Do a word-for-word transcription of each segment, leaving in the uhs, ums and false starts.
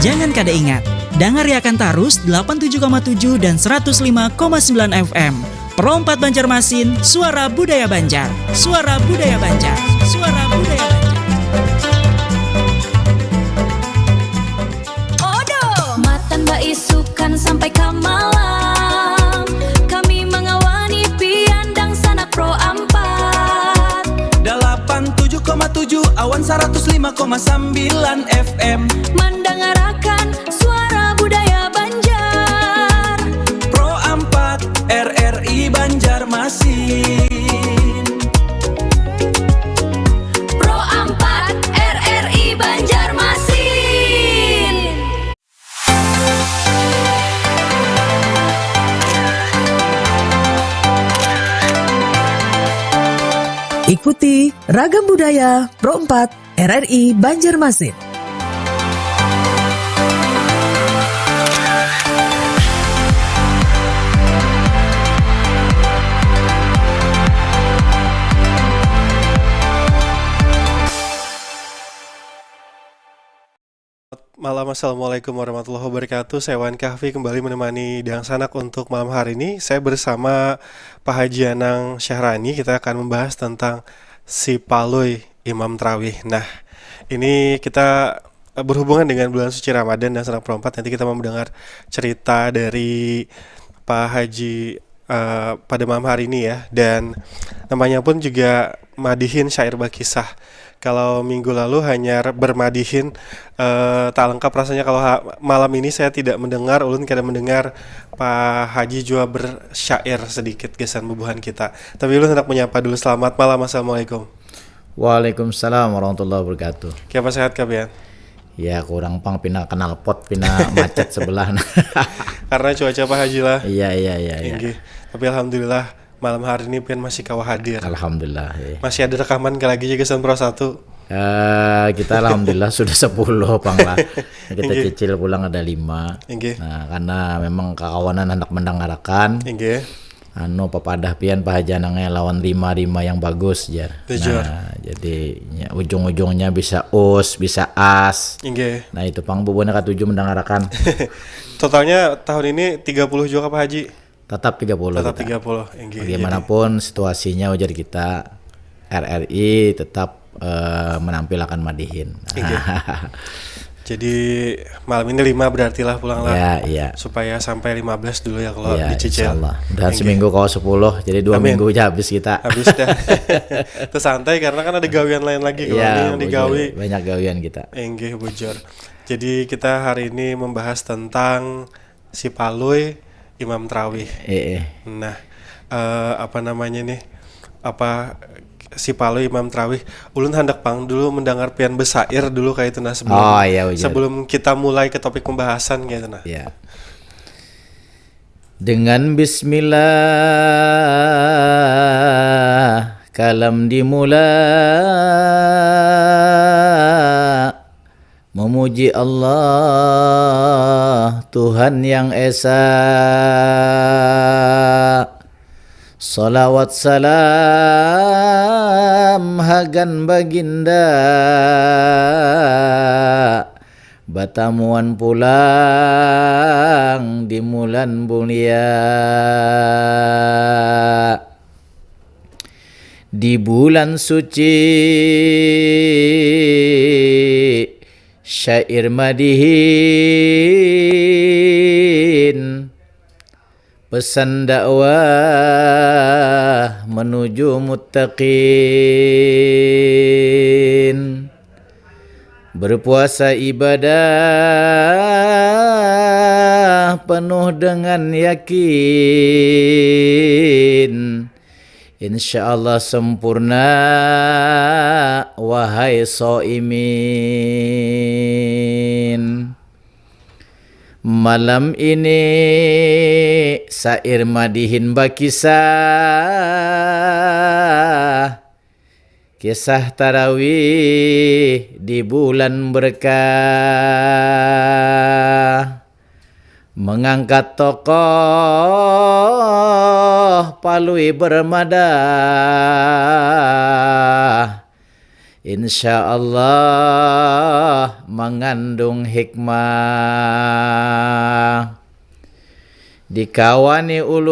Jangan kada ingat, dangariakan tarus delapan tujuh koma tujuh dan seratus lima koma sembilan F M. Pro empat Banjarmasin, suara budaya Banjar. Suara budaya Banjar. Suara budaya Banjar. Odo! Matan baisukan sampai ka malam, kami mangawani pian dangsanak Pro ampat. Dalapan tujuh koma tujuh awan saratus lima koma sambilan F M. Mandangarakan suara budaya Banjar. Pro ampat R R I Banjarmasin. Pro ampat R R I Banjarmasin. Ikuti Ragam Budaya Pro empat R R I Banjarmasin. Malam, Assalamualaikum warahmatullahi wabarakatuh. Saya Wan Kahfi kembali menemani Dangsanak untuk malam hari ini. Saya bersama Pak Haji Anang Syahrani. Kita akan membahas tentang si Palui Imam Trawih. Nah, ini kita eh, berhubungan dengan bulan suci Ramadan dan Sanak Pro empat. Nanti kita mau mendengar cerita dari Pak Haji eh, pada malam hari ini ya. Dan namanya pun juga madihin syair bakisah. Kalau minggu lalu hanya bermadihin eh, tak lengkap rasanya kalau ha- malam ini saya tidak mendengar, ulun kada mendengar Pak Haji jua bersyair sedikit gasan bubuhan kita. Tapi ulun hendak menyapa dulu. Selamat malam, assalamualaikum. Waalaikumsalam warahmatullahi wabarakatuh. Kiapa sehat kah pian? Ya kurang pang pina knalpot pina macet sebelah. Karena cuaca Pak Haji lah. Iya iya iya iya. Inggih. Tapi alhamdulillah malam hari ini pian masih kawa hadir. Alhamdulillah. Ya. Masih ada rekaman kah lagi gasan Pro satu? Eh, kita alhamdulillah sudah sepuluh pang lah. Kita Inggih. Cicil pulang ada lima. Inggih. Nah, karena memang kakawanan hendak mendangarakan. Inggih. Anu papadah pian pahajanangnya lawan rima-rima yang bagus jar. Jujur. Nah, jadi ya, ujung-ujungnya bisa us, bisa as. Inggih. Nah itu pang bubuhannya katuju mendangarakan. Totalnya tahun ini tiga puluh juga Pak Haji. Tetap tiga puluh. Tetap Kita. tiga puluh. Inggih. Bagaimanapun situasinya ujar kita R R I tetap eh, menampilakan madihin. Inggih. Jadi malam ini lima berarti lah pulang lah. Ya, iya. Supaya sampai lima belas dulu ya kalau Ya, dicicil. Insya Allah. Mudahan Inggih. Seminggu kalau sepuluh, jadi dua Amin. minggu aja habis kita. Habis dah. Terus santai karena kan ada gawian lain lagi kalau Iya, ini yang digawi. Bujur. Banyak gawian kita. Inggih bujur. Jadi kita hari ini membahas tentang si Palui Imam Trawih. Eh, eh. Nah, eh, apa namanya nih? Apa si Palui Imam Trawih? Ulun handak pang dulu mendengar pian besair dulu kayak itu nah sebelum Oh, iya, bujur. sebelum kita mulai ke topik pembahasan kayak itu nah. Ya. Dengan bismillah kalam dimula, memuji Allah Tuhan yang esa. Salawat salam hagan baginda, batamuan pulang di mulan mulia. Di bulan suci syair madihin, pesan dakwah menuju muttaqin. Berpuasa ibadah penuh dengan yakin. Insya Allah sempurna, wahai soimin. Malam ini sair madihin bakisah. Kisah tarawih di bulan berkah. Mengangkat tokoh palui bermadah. Insya Allah mangandung hikmah. Dikawani ulun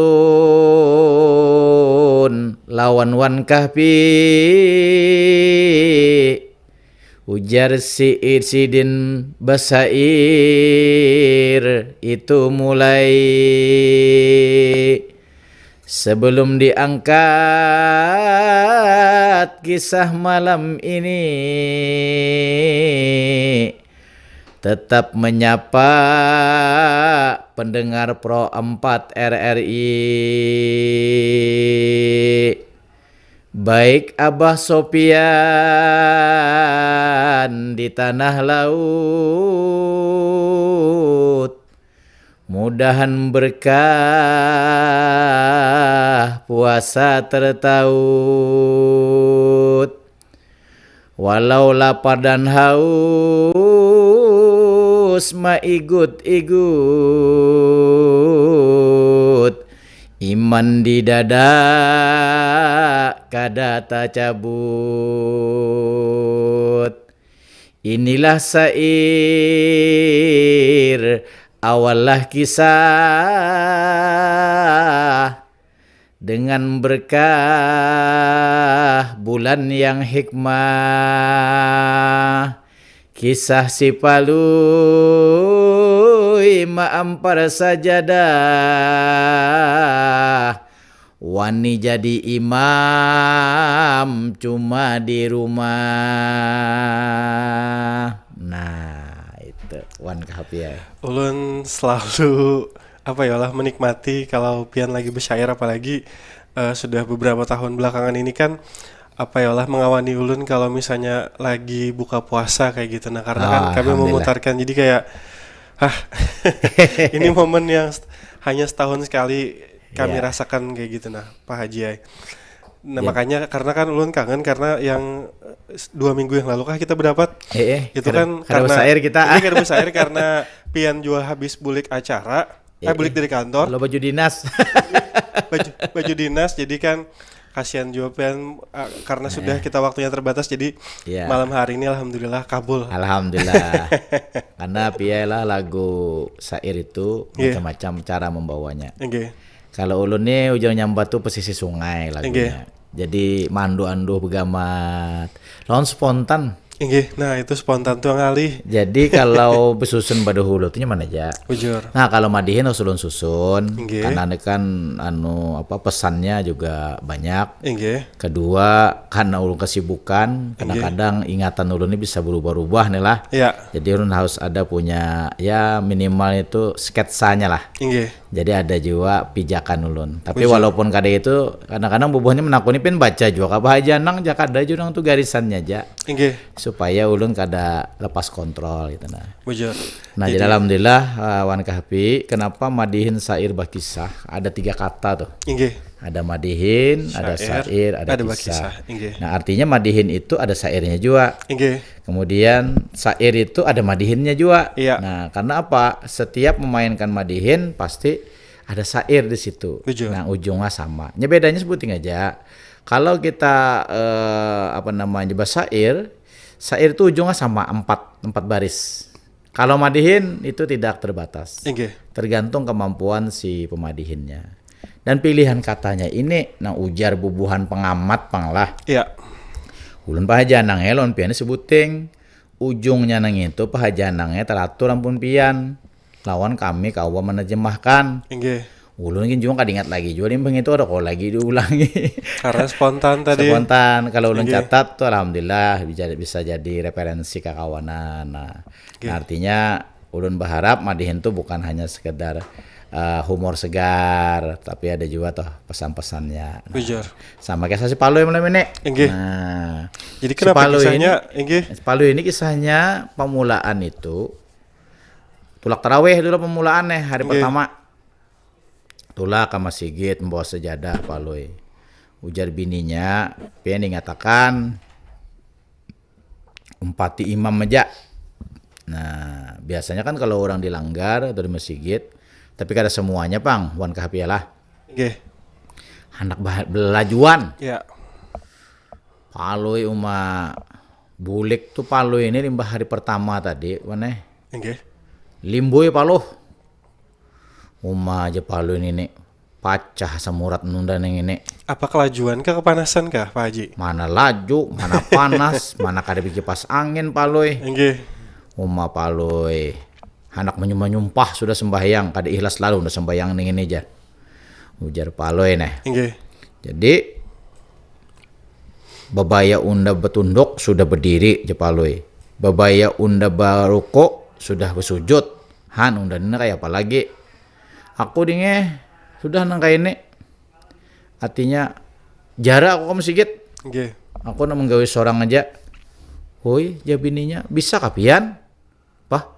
lawan Wan Kahfi, ujar si sidin basair itu mulai. Sebelum diangkat kisah malam ini, tetap menyapa pendengar Pro empat R R I. Baik Abah Sopian di tanah laut, mudahan berkah puasa tertaut. Walau lapar dan haus maigut-igut, iman di dada kada tacabut. Inilah sair, awallah kisah dengan berkah bulan yang hikmah. Kisah si Palui maampar sajadah, wani jadi imam cuma di rumah. Nah, itu Wan Kahfi ai. Ulun selalu apa ya lah menikmati kalau pian lagi bersyair, apalagi eh, sudah beberapa tahun belakangan ini kan apa ya lah mengawani ulun kalau misalnya lagi buka puasa kayak gitu. Nah, karena kan Ah, kami alhamdulillah. Memutarkan, jadi kayak hah, ini momen yang st- hanya setahun sekali kami Iya. Rasakan kayak gitu, nah, Pak Haji ai. Nah, Iya. Makanya karena kan ulun kangen karena yang eh, s- dua minggu yang lalu kah kita berdapat. Eh, eh, Itu kada- kan kada bersair kita. Ini kada bersair karena pian juga habis bulik acara, eh Eh, bulik eh. Dari kantor, Lo baju dinas. baju, baju dinas, jadi kan kasihan juga pian eh, karena sudah Eh. Kita waktunya terbatas, jadi Iya. Malam hari ini alhamdulillah kabul. Alhamdulillah. Karena piye lah lagu sair itu Iya. Macam-macam cara membawanya. Oke. Kalau ulun nih Ujang Nyambat tuh pesisir sungai lagunya. Jadi mandu-anduh begamat. Lawan spontan. Inggih, nah itu spontan tuh ngalih. Jadi kalau besusun badahulu tuh nyaman aja. Bujur. Nah, kalau madihin harus ulun susun, Inggih. Karena ini kan anu apa pesannya juga banyak. Inggih. Kedua, karena ulun kesibukan, kadang-kadang ingatan ulun ini bisa berubah-ubah nih lah. Ya. Jadi ulun harus ada punya ya minimal itu sketsanya lah. Inggih. Jadi ada juga pijakan ulun. Tapi Bujur. Walaupun kada itu, kadang-kadang bubuhannya menakuni pin baca juga kah Bah Haji Anang, ja kada aja orang tuh garisannya aja. Inggih. Supaya ulun kada lepas kontrol gitu nah. Bujur. Nah, Jadi- jadi, alhamdulillah eh, Wan Kahfi, kenapa madihin sair bakisah? Ada tiga kata tuh. Inggih. Ada madihin, ada Syair, sair, ada, ada kisah. Bakisah, inggih. Nah, artinya madihin itu ada sairnya juga. Inggih. Kemudian sair itu ada madihinnya juga. Iya. Nah, karena apa? Setiap memainkan madihin pasti ada sair di situ. Bujur. Nah, ujungnya sama. Nya bedanya sebuting aja. Kalau kita eh, apa namanya bersair, sair itu ujungnya sama empat empat baris. Kalau madihin itu tidak terbatas. Inggih. Tergantung kemampuan si pemadihinnya. Dan pilihan katanya ini, nah ujar bubuhan pengamat pang lah. Iya. Ulun Pak Haji Anang ya lawan pian sebuting. Ujungnya nang itu Pak Haji Anangnya teratur ampun pian. Lawan kami kawa menerjemahkan. Inggih. Ulun gin juga kada ingat lagi juga limbah itu ada kok lagi diulangi. Karena spontan tadi. Spontan. Kalau ulun Inggih. Catat tuh alhamdulillah bisa bisa jadi referensi kakawanan. Nah, Oke. Nah, artinya ulun berharap madihin tuh bukan hanya sekedar eh, humor segar, tapi ada juga toh pesan-pesannya. Nah, Bujur. Sama kayak si Palui malam ini. Inggih. Nah, Jadi si kenapa Palui kisahnya? ini, Inggih. si Palui ini kisahnya pemulaan itu tulak taraweh dulu pemulaan nih hari Inggih. Pertama. Tulak ke masigit membawa sejadah Palui. Ujar bininya, pian ingatakan umpati imam aja. Nah, biasanya kan kalau orang di langgar atau di masigit, tapi kada semuanya pang, Wan Kahfi lah. Inggih. Handak bah- belajuan. Ya. Palui uma Bulik tu Palui ini limbah hari pertama tadi, maneh. Inggih. Limbui Paluh. Uma aja Palui ini, pacah asa murat nunda nang ini. Apa kelajuan kah, kepanasan kah, Pak Haji? Mana laju, mana panas, mana kada bikipas angin Palui. Inggih. Uma Palui. Handak manyumpah-nyumpah sudah sembahyang, kada ikhlas lalu unda sembahyang ning ini ja. Ujar Palui neh. Inggih. Jadi babaya unda batunduk sudah badiri ja Palui. Babaya unda baruku sudah basujud. Han, unda ni kaya apa lagi? Aku dingeh sudah nang kaya ini. Artinya jara aku ka masigit. Inggih. Aku nang manggawi sorang aja. Hui, ja bininya, bisa kah pian? Pah,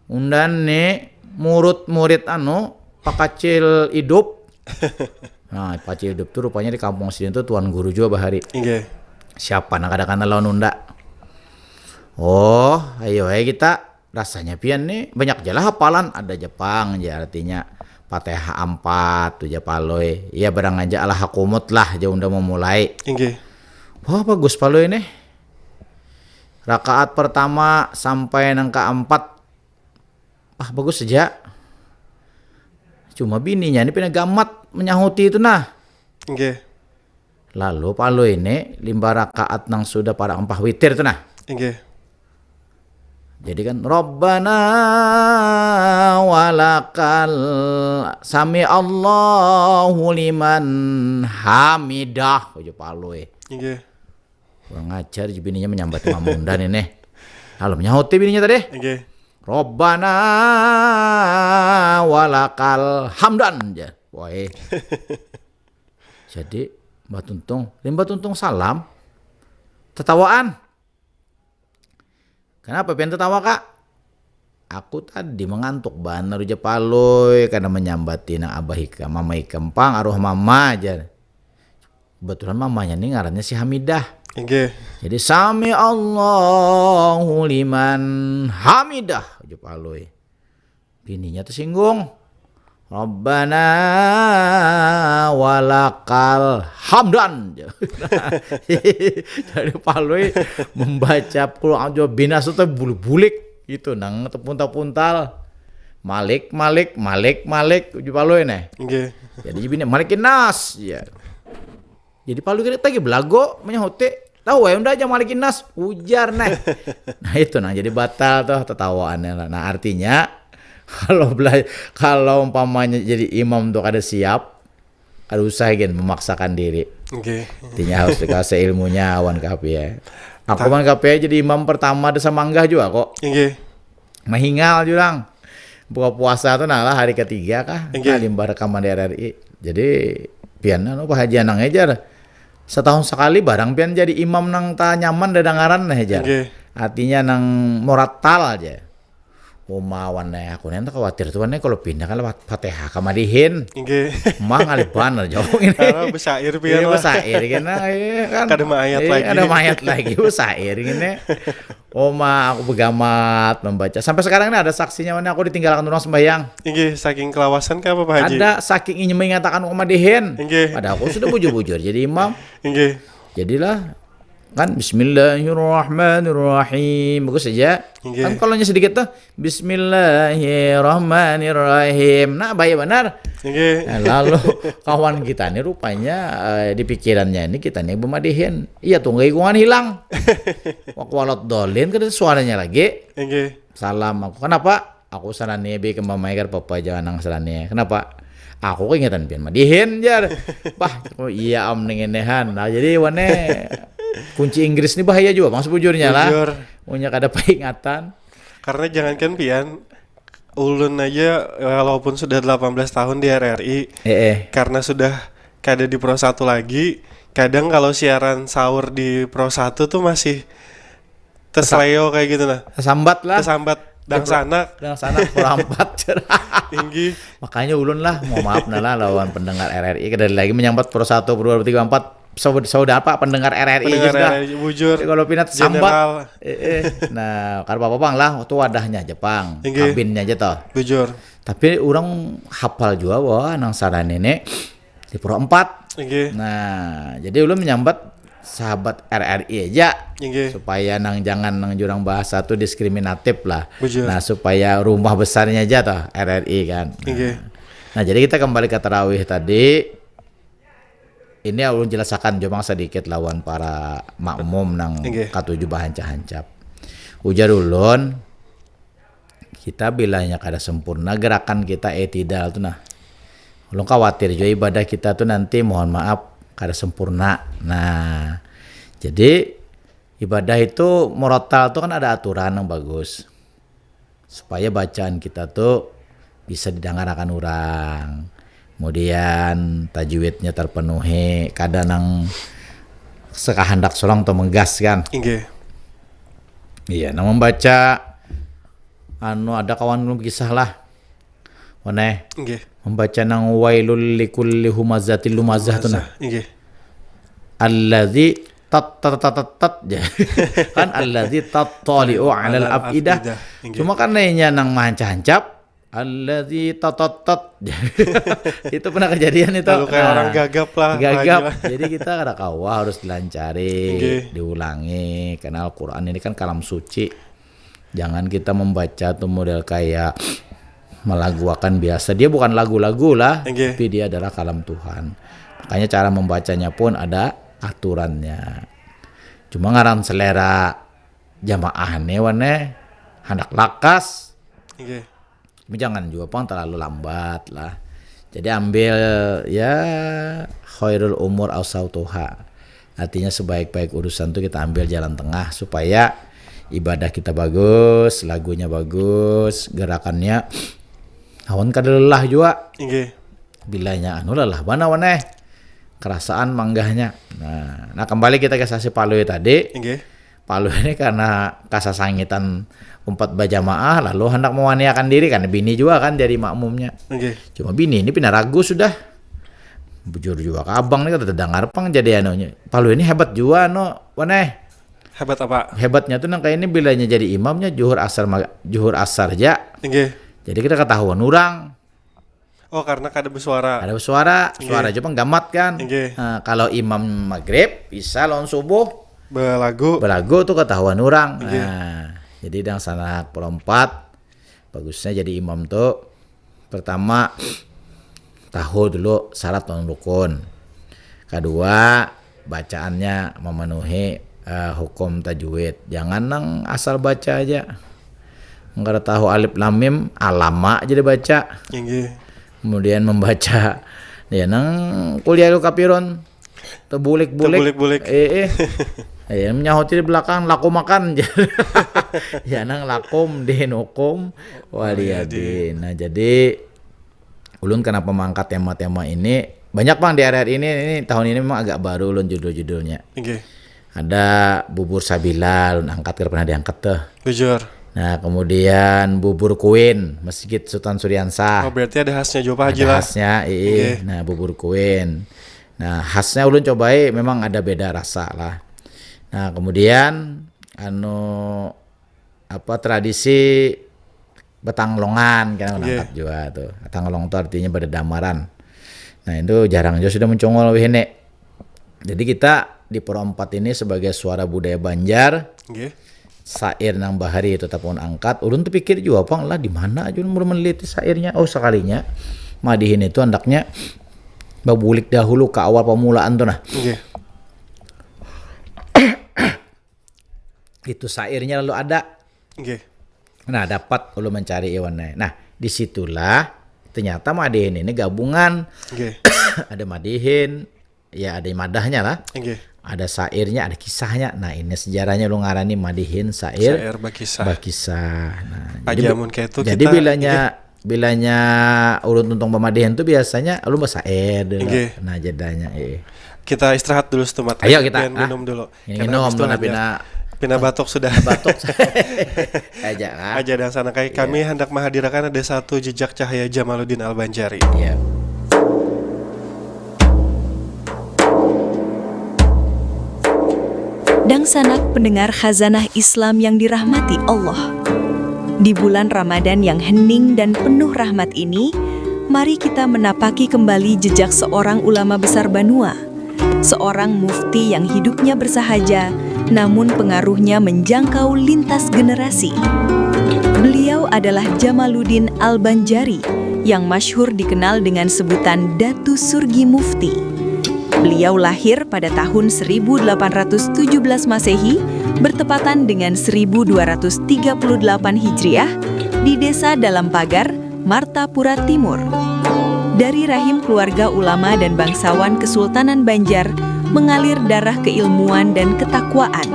unda ni murut murid anu, pakacil idup. Nah, pakacil idup tu rupanya di kampung sidin tu tuan guru jua bahari. Inggih. Siapa nang kada kanal lawan unda? Oh, ayo ai kita. Rasanya pian ni banyak ja lah hapalan, ada ja pang ja artinya Fatihah ampat tu ja Palui. Ya barang aja Allah hakumut lah ja unda mamulai. Inggih. Wah, bagus Palui nih. Rakaat pertama sampai nang kaampat. Ah, bagus saja. Cuma bininya ni pina gamat menyahuti itu nah. Inggih. Lalu Palui ini limbah rakaat nang sudah para ampah witir tu nah. Inggih. Jadi kan Rabbana walakal sami Allahu liman hamidah, ujar Palui. Inggih. Kurang ajar je bininya menyambat Imam Mundan ini. Lalu menyahuti bininya tadi. Inggih. Rabbana walakal hamdan, jar. Woi. Jadi Mbah Tuntung, limbah Tuntung salam, tetawaan. Kenapa pian tetawa, Kak? Aku tadi mengantuk banar ujar Palui karena menyambati nang abah ikam, mama ikam pang, arwah mama, jar. Kebetulan mamanya ni ngarannya si Hamidah. Inggih. Jadi sami Allahu liman hamidah, ujar Palui. Bininya tersinggung. Rabbana walakal hamdan. Jadi Palui membaca Qul a'udzu binasu teh bulu bulik gitu nang tepuntal-puntal. Malik, malik, malik, malik, ujar Palui neh. Inggih. Jadi bini malikin nas, ya. Jadi Palui kira lagi belago menyahuti, tahu ya unda aja malikin nas, ujar neh. Nah itu nah jadi batal tuh tetawaannya lah. Nah artinya kalau bela kalau umpamanya jadi imam tuh kada siap, kada usah gen memaksakan diri. Inggih. Artinya harus dikasih ilmunya awan kapi ya. Aku man kapi jadi imam pertama di Samanggah juga kok. Inggih. Mahingal jurang. Buka puasa tuh nah lah hari ketiga kah? Inggih. Nah, limbah rekaman di R R I. Jadi pian anu Pak Haji Anang aja. Setahun sekali barang pian jadi imam nang tak nyaman dadangaran nah aja. Inggih. Artinya nang moratal aja. Umawan neh aku neh khawatir tuan neh kalau pindah kan lewat Fatihah kamadihin. Inggih. Mah ngalih banar jauh ini. Karena besair pian Iya, lah. Besair kena iya kan. Kada maayat Iya, lagi. Kada maayat lagi besair ini. Oma aku begamat membaca. Sampai sekarang ini ada saksinya mana aku ditinggalkan orang sembahyang. Inggih, saking kelawasan kah apa Pak Haji? Ada saking ingin mengatakan aku madihin. Inggih. Padahal aku sudah bujur-bujur jadi imam. Inggih. Jadilah kan Bismillahirrahmanirrahim. Bagus saja. Inggih. Kan kalau sedikit tuh Bismillahirrahmanirrahim. Nah, baik benar. Inggih. Nah, lalu kawan kita nih rupanya eh, di pikirannya ini kita nih bemadihin. Iya tunggai kungan hilang. Waktu walat dolin kada suaranya lagi. Inggih. Salam aku. Kenapa? Aku sarani bi kembamai kada papa jangan nang sarani. Kenapa? Aku keingetan pian madihin jar. Bah, oh iya om ning ini han. Nah, jadi wane kunci Inggris ini bahaya juga bang sebujurnya lah. Bujur. Punya kada peringatan. Karena jangankan pian, ulun aja walaupun sudah delapan belas tahun di R R I, Eh, eh. Karena sudah kada di Pro satu lagi, kadang kalau siaran sahur di Pro satu tuh masih terseleo kayak gitu nah. Sambat lah. Tersambat dangsanak. Dangsanak Pro empat. Tinggi. Makanya ulun lah, mau maaf nah lah lawan pendengar R R I, kada lagi menyambat Pro satu, Pro dua, Pro tiga, empat. Saud- Saudara apa pendengar R R I Pendengar juga. R R I, bujur. Jadi kalau pinat General. Sambat. Eh, eh. Nah, kada apa-apa bang lah, itu wadahnya aja pang, Inggih. Kabinnya aja toh. Bujur. Tapi orang hafal juga bahwa nang saran ini di Pro empat. Inggih. Nah, jadi ulun menyambat sahabat R R I aja. Inggih. Supaya nang jangan nang jurang bahasa tuh diskriminatif lah. Bujur. Nah, supaya rumah besarnya aja toh R R I kan. Nah. Inggih. Nah, jadi kita kembali ke tarawih tadi. Ini ulun jelasakan cuma sedikit lawan para makmum nang Inggih. katuju bahancap-hancap. Ujar ulun, kita bilanya kada sempurna gerakan kita itidal tuh nah. Ulun khawatir juga ibadah kita tuh nanti mohon maaf kada sempurna. Nah, jadi ibadah itu murattal tuh kan ada aturan yang bagus. Supaya bacaan kita tuh bisa didangarakan orang. Kemudian tajwidnya terpenuhi, kada nang sekahandak sorang tuh menggas kan. Inggih. Iya, nang membaca anu ada kawan ulun kisah lah. Waneh, Inggih. Membaca nang wailul likulli humazatil lumazah tuh nah. Inggih. Alladzi tat tat tat tat, tat. Kan alladzi tattali'u alal Alal afidah. afidah. Inggih. Cuma kan inya nang mahancap-hancap alladzi tat tat tat. Itu pernah kejadian itu. Lalu kayak Nah, orang gagap lah, gagap. lagi lah. Jadi kita kada kawa harus dilancari, Inggih. Diulangi karena Al-Qur'an ini kan kalam suci. Jangan kita membaca tuh model kayak melaguakan biasa. Dia bukan lagu-lagu lah, Inggih. Tapi dia adalah kalam Tuhan. Makanya cara membacanya pun ada aturannya. Cuma ngaran selera jamaah nih waneh handak lakas. Inggih. Tapi jangan juga pang terlalu lambat lah. Jadi ambil ya khairul umur ausautuha. Artinya sebaik-baik urusan tuh kita ambil jalan tengah supaya ibadah kita bagus, lagunya bagus, gerakannya awan kada lelah juga. Inggih. Bilanya anu lelah bana waneh. Kerasaan manggahnya. Nah, nah kembali kita ke sasi palui tadi. Inggih. Palui ini karena kasasangitan umpat bajamaah lalu hendak mewaniakan diri karena bini juga kan jadi makmumnya. Inggih. Cuma bini ini pina ragu sudah. Bujur juga ke abang nih kada terdengar pang jadi anunya. Palui ini hebat juga no, waneh. Hebat apa? Hebatnya tuh nang kayak ini bilanya jadi imamnya juhur asar mag- juhur asar aja. Inggih. Jadi kita ketahuan orang. Oh, karena kada bersuara. Ada suara, Inggih. Suara aja penggamat kan. Inggih. Nah, kalau imam maghrib bisa lawan subuh Belagu. Belagu tuh ketahuan orang. Inggih. Nah, jadi dangsanak perempat bagusnya jadi imam tuh pertama tahu dulu syarat lawan rukun. Kedua, bacaannya memenuhi eh, hukum tajwid. Jangan nang asal baca aja. Nggak tahu alif lam mim, alama aja dibaca. Inggih. Kemudian membaca ya nang kuliah lu kapirun tebulik-bulik. Tebulik-bulik. Eh, eh. Ya, menyahuti di belakang laku makan. Ya nang lakum din hukum waliyadin. Nah, jadi ulun kenapa mengangkat tema-tema ini banyak bang di area ini ini tahun ini memang agak baru ulun judul-judulnya. Inggih. Ada bubur sabila ulun angkat kada pernah diangkat tuh. Bujur. Nah, kemudian bubur kuin Masjid Sultan Suriansah. Oh, berarti ada khasnya juga Pak Haji Ada lah. Khasnya, iya. Inggih. Nah, bubur kuin. Nah, khasnya ulun cobai memang ada beda rasa lah. Nah, kemudian anu apa tradisi betanglongan kan Inggih. Menangkap juga tuh. Tanglong tuh artinya berdedamaran. Nah, itu jarang juga sudah mencongol wih ini. Jadi kita di Pro empat ini sebagai suara budaya Banjar, Inggih. Sair nang bahari tetap ulun angkat. Ulun terpikir juga pang lah di mana aja ulun meneliti sairnya. Oh, sekalinya madihin itu andaknya babulik dahulu ke awal permulaan tuh nah. Inggih. Itu sairnya lalu ada. Inggih. Nah, dapat ulun mencari iwannya. Nah, disitulah ternyata madihin ini gabungan. Inggih. Ada madihin, ya ada madahnya lah. Inggih. Ada sairnya, ada kisahnya. Nah, ini sejarahnya ulun ngarani madihin sair. Sair bakisah. Bakisah. Nah, Aja jadi, mun kayak itu jadi kita, bilanya bilanya ulun tuntung pemadihin tuh biasanya ulun bersair dulu. Inggih. Nah, jadinya eh. Kita istirahat dulu setempat. Ayo kita, Dan ah. Minum dulu. Ini Karena minum habis itu tuh nah hanya pina pina batuk sudah. Batuk. Aja lah. Aja dan sana kayak kami hendak menghadirakan ada satu jejak cahaya Jamaluddin Al-Banjari. Iya. Dangsanak pendengar khazanah Islam yang dirahmati Allah. Di bulan Ramadan yang hening dan penuh rahmat ini, mari kita menapaki kembali jejak seorang ulama besar banua, seorang mufti yang hidupnya bersahaja, namun pengaruhnya menjangkau lintas generasi. Beliau adalah Jamaluddin Al-Banjari yang masyhur dikenal dengan sebutan Datu Surgi Mufti. Beliau lahir pada tahun seribu delapan ratus tujuh belas Masehi, bertepatan dengan seribu dua ratus tiga puluh delapan Hijriah, di Desa Dalam Pagar, Martapura Timur. Dari rahim keluarga ulama dan bangsawan Kesultanan Banjar, mengalir darah keilmuan dan ketakwaan.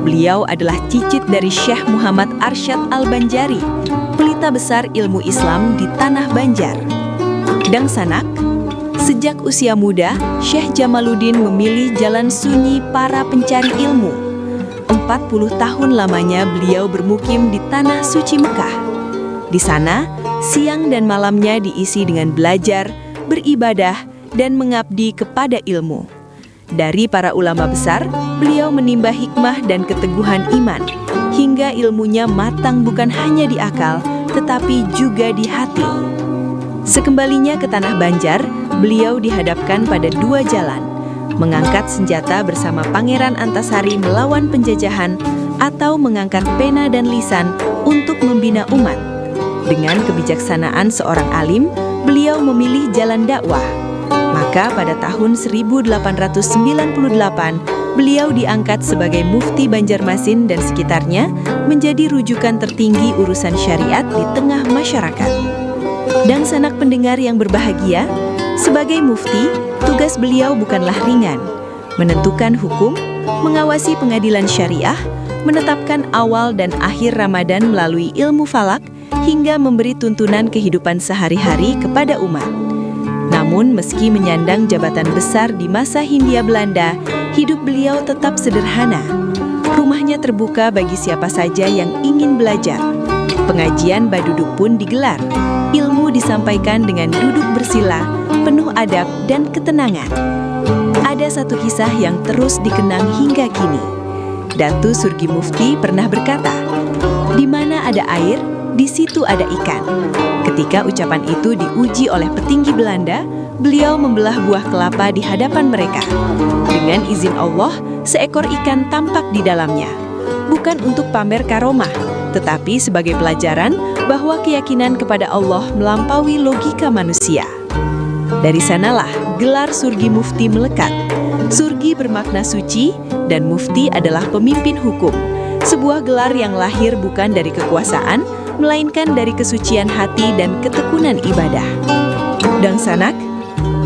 Beliau adalah cicit dari Syekh Muhammad Arsyad Al-Banjari, pelita besar ilmu Islam di tanah Banjar. Dangsanak, sejak usia muda, Syekh Jamaluddin memilih jalan sunyi para pencari ilmu. Empat puluh tahun lamanya beliau bermukim di tanah suci Mekah. Di sana, siang dan malamnya diisi dengan belajar, beribadah, dan mengabdi kepada ilmu. Dari para ulama besar, beliau menimba hikmah dan keteguhan iman, hingga ilmunya matang bukan hanya di akal, tetapi juga di hati. Sekembalinya ke tanah Banjar, beliau dihadapkan pada dua jalan, mengangkat senjata bersama Pangeran Antasari melawan penjajahan atau mengangkat pena dan lisan untuk membina umat. Dengan kebijaksanaan seorang alim, beliau memilih jalan dakwah. Maka pada tahun seribu delapan ratus sembilan puluh delapan, beliau diangkat sebagai mufti Banjarmasin dan sekitarnya, menjadi rujukan tertinggi urusan syariat di tengah masyarakat. Dangsanak pendengar yang berbahagia, sebagai mufti, tugas beliau bukanlah ringan. Menentukan hukum, mengawasi pengadilan syariah, menetapkan awal dan akhir Ramadan melalui ilmu falak, hingga memberi tuntunan kehidupan sehari-hari kepada umat. Namun, meski menyandang jabatan besar di masa Hindia Belanda, hidup beliau tetap sederhana. Rumahnya terbuka bagi siapa saja yang ingin belajar. Pengajian baduduk pun digelar. Ilmu disampaikan dengan duduk bersila, penuh adab dan ketenangan. Ada satu kisah yang terus dikenang hingga kini. Datu Surgi Mufti pernah berkata, "Di mana ada air, di situ ada ikan." Ketika ucapan itu diuji oleh petinggi Belanda, beliau membelah buah kelapa di hadapan mereka. Dengan izin Allah, seekor ikan tampak di dalamnya. Bukan untuk pamer karomah, tetapi sebagai pelajaran bahwa keyakinan kepada Allah melampaui logika manusia. Dari sanalah gelar Surgi Mufti melekat. Surgi bermakna suci, dan mufti adalah pemimpin hukum, sebuah gelar yang lahir bukan dari kekuasaan, melainkan dari kesucian hati dan ketekunan ibadah. Dangsanak,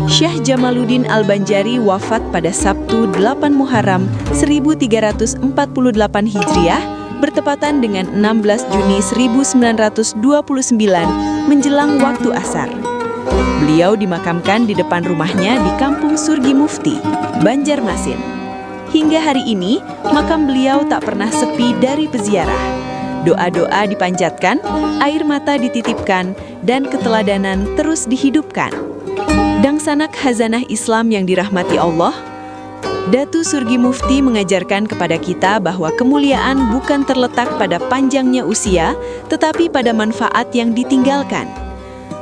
Syekh Jamaluddin Al-Banjari wafat pada Sabtu, delapan Muharram seribu tiga ratus empat puluh delapan Hijriah, bertepatan dengan enam belas Juni seribu sembilan ratus dua puluh sembilan, menjelang waktu asar. Beliau dimakamkan di depan rumahnya di Kampung Surgi Mufti, Banjarmasin. Hingga hari ini, makam beliau tak pernah sepi dari peziarah. Doa-doa dipanjatkan, air mata dititipkan, dan keteladanan terus dihidupkan. Dangsanak khazanah Islam yang dirahmati Allah, Datu Surgi Mufti mengajarkan kepada kita bahwa kemuliaan bukan terletak pada panjangnya usia, tetapi pada manfaat yang ditinggalkan.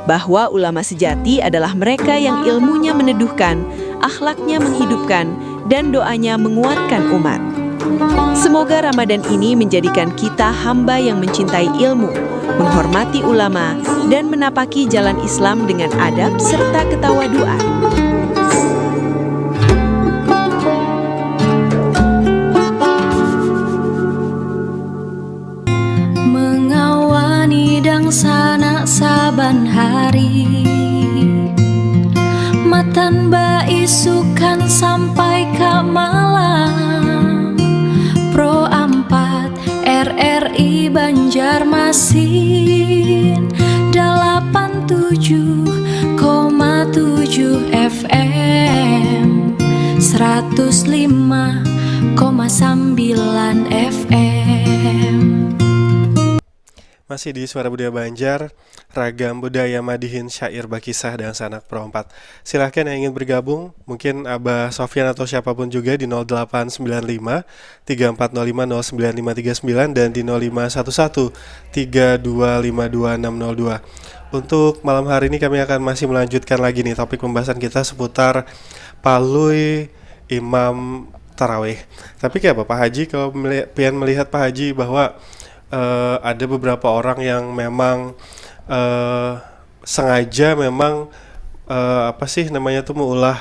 Bahwa ulama sejati adalah mereka yang ilmunya meneduhkan, akhlaknya menghidupkan, dan doanya menguatkan umat. Semoga Ramadan ini menjadikan kita hamba yang mencintai ilmu, menghormati ulama, dan menapaki jalan Islam dengan adab serta ketawaduan. Mengawani dangsanak saban hari, matan baisukan sampai ka malam. Pro ampat R R I Banjarmasin, dalapan tujuh koma tujuh F M, seratus lima koma sembilan F M. Masih di Suara Budaya Banjar, Ragam Budaya Madihin Syair Bakisah Dangsanak Pro empat. Silahkan yang ingin bergabung, mungkin Abah Sofyan atau siapapun juga di nol delapan sembilan lima, tiga empat nol lima, nol sembilan lima tiga sembilan dan di nol lima satu satu, tiga dua lima dua enam nol dua. Untuk malam hari ini kami akan masih melanjutkan lagi nih topik pembahasan kita seputar Palui imam tarawih. Tapi kayak apa, Pak Haji, kalau meli- pian melihat, Pak Haji, bahwa eh, ada beberapa orang yang memang eh, sengaja memang eh, apa sih namanya tuh, meulah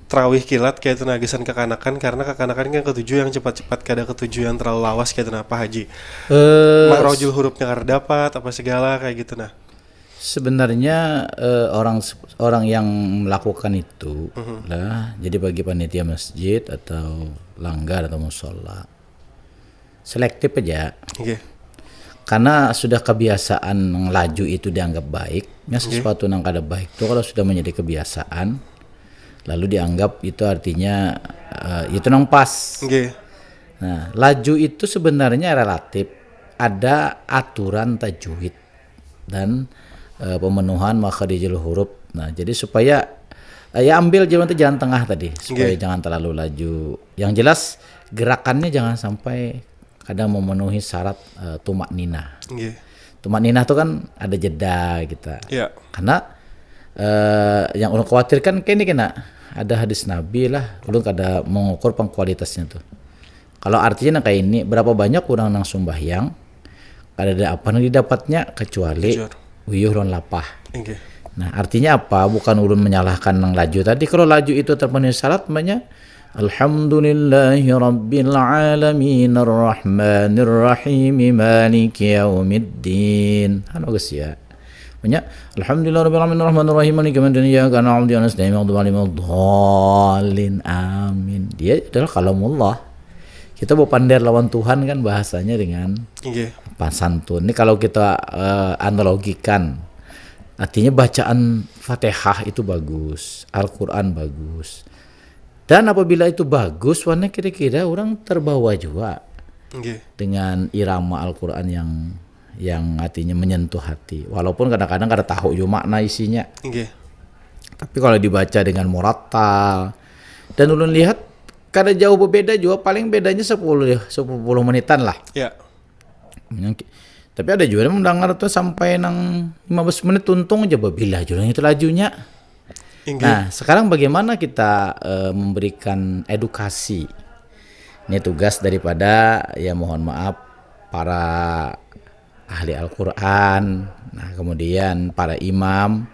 tarawih kilat kayak itu, nah, gasan kekanakan, karena kekanakan kan ketuju yang cepat-cepat, kada ketuju yang terlalu lawas kayak itu, nah, Pak Haji. Eh, Makrojul hurufnya kada dapat, apa segala kayak gitu, nah. Sebenarnya eh, orang orang yang melakukan itu lah, jadi bagi panitia masjid atau langgar atau musola, selektif aja. Oke. Karena sudah kebiasaan laju itu dianggap baik, ya, sesuatu yang kada baik itu kalau sudah menjadi kebiasaan, lalu dianggap itu artinya eh, itu nang pas. Oke. Nah, laju itu sebenarnya relatif. Ada aturan tajwid dan eh, pemenuhan makharijul huruf. Nah, jadi supaya eh, ya, ambil jalan itu, jalan tengah tadi, supaya Nggih. Jangan terlalu laju. Yang jelas, gerakannya jangan sampai kadang memenuhi syarat eh, tumak ninah. Nggih. Tumak ninah tuh kan ada jeda kita. Ya. Karena eh, yang ulun khawatirkan kayak ini kena ada hadis Nabi lah, ulun kada mengukur pengkualitasnya tuh. Kalau artinya nang kayak ini, berapa banyak orang nang sumbahyang, kada ada apa nang didapatnya kecuali Bujur. Uyuh lawan lapah. Nggih. Nah, artinya apa? Bukan ulun menyalahkan nang laju tadi. Kalau laju itu terpenuhi syarat, namanya Alhamdulillahi Rabbil Alamin Ar-Rahmanir Rahim Maliki Yaumiddin. Kan bagus ya. Punya Alhamdulillah Rabbil Alamin Ar-Rahmanir Rahim Maliki Yaumiddin Iyyaka na'budu wa iyyaka nasta'in Ihdinas siratal mustaqim Amin. Dia adalah kalamullah. Kita berpander lawan Tuhan kan bahasanya dengan Nggih. Apa, santun. Ini kalau kita eh, analogikan, artinya bacaan Fatihah itu bagus, Al-Quran bagus. Dan apabila itu bagus, warna kira-kira orang terbawa juga Nggih. Dengan irama Al-Quran yang yang artinya menyentuh hati. Walaupun kadang-kadang kada tahu juga makna isinya. Nggih. Tapi kalau dibaca dengan murattal, dan ulun lihat kada jauh berbeda juga, paling bedanya sepuluh sepuluh menitan lah. Ya. Tapi ada juga yang mendengar tuh sampai nang lima belas menit, tuntung aja babilah juga itu lajunya. Inggih. Nah, sekarang bagaimana kita eh, memberikan edukasi? Ini tugas daripada, ya, mohon maaf, para ahli Al-Quran, nah, kemudian para imam,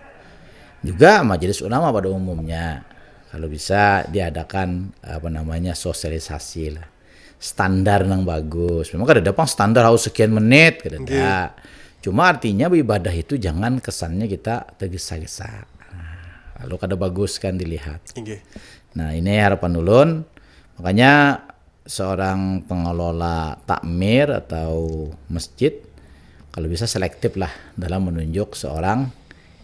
juga majelis ulama pada umumnya. Kalau bisa diadakan apa namanya sosialisasi lah. Standar yang bagus. Memang kada ada pang standar harus sekian menit, kada ada. Cuma artinya beribadah itu jangan kesannya kita tergesa-gesa. Nah, lalu kada bagus kan dilihat. Inggih. Nah, ini harapan ulun. Makanya seorang pengelola takmir atau masjid kalau bisa selektif lah dalam menunjuk seorang